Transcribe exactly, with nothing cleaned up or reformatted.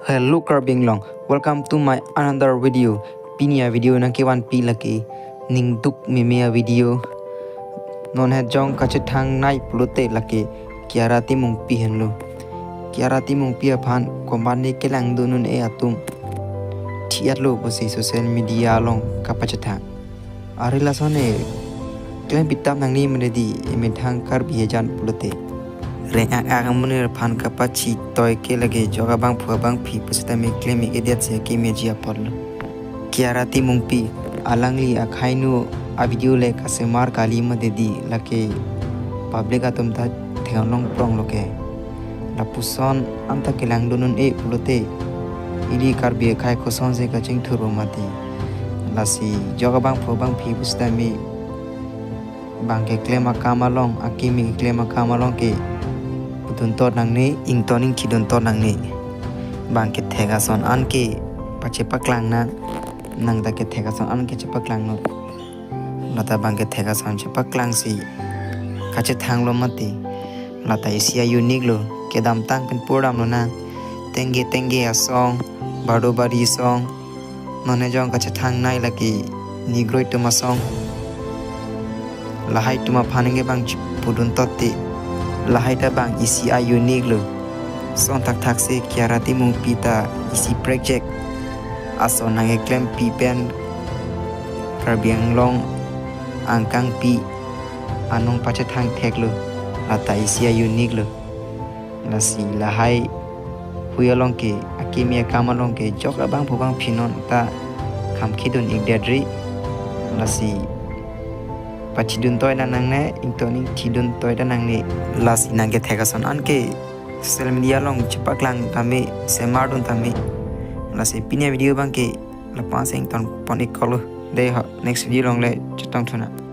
Hello Karbi Anglong, welcome to my another video. Pini a-video nangkevanpi lake ningduk meme a-video. Non he jong kachethangnei pulote lake Kiara Timungpi henlo. Kiara Timungpi aphan komatne kelangdun un-e atum thi-etlo pusi social media along kapachethang. Are lason e klem pitap nangne mane di emethang Karbi ejan pulote. Reng-ak-ak amonit aphan kapachitoi ke lake jok abangphu abangpi pusitame klem-ik-edet si kemeji apotlo. Kiara Timungpi alangli akhai nu a-video le kasemar kali mate di lake public atum ta theklong pronglo ke. Lapuson anta kelangdun un-e pulote ili Karbi akhai kosonsi kachingthur mati. Lasi jok abangphu abangpi pusitame bang keklem akam along, akimi keklem akam along ke puduntot nangne, ingtoning thiduntot nangne. Bang kethek ason an ke pachepaklang nang, nang ta kethek ason an ke chepaklangnon. Lata bang kethek ason chepaklangsi kachethanglo mati. Lata isi a-unique lo, kedamtang pen purdamlo nang. Tengge tengge asong, bado badi song, non he jong kachethangnei lake Negroid atum asong. Lahai atum aphan ke bang chipuduntot te. Lahai ta bang isi a-unique lo. Song thakthak si Kiara Timungpi ta isi project ason nangkeklempi pen Karbi Anglong angkangpi anong pachethang theklo. Lata isi a-unique lo. Lasi lahai hui along ke, akimi akam along ke jok abangphu abangpi non ta kham khidun-ikdetri. Lasi pachidun toi ta nangne, ingtoning thidun toi ta nangne. Lasi nang kethek ason an ke social media along chepaklang tame, semardun tame. Lasi pini a-video bang ke lapu-an si ingtonpon-ik-olo. Dei ho, next video along le chetongthu nang.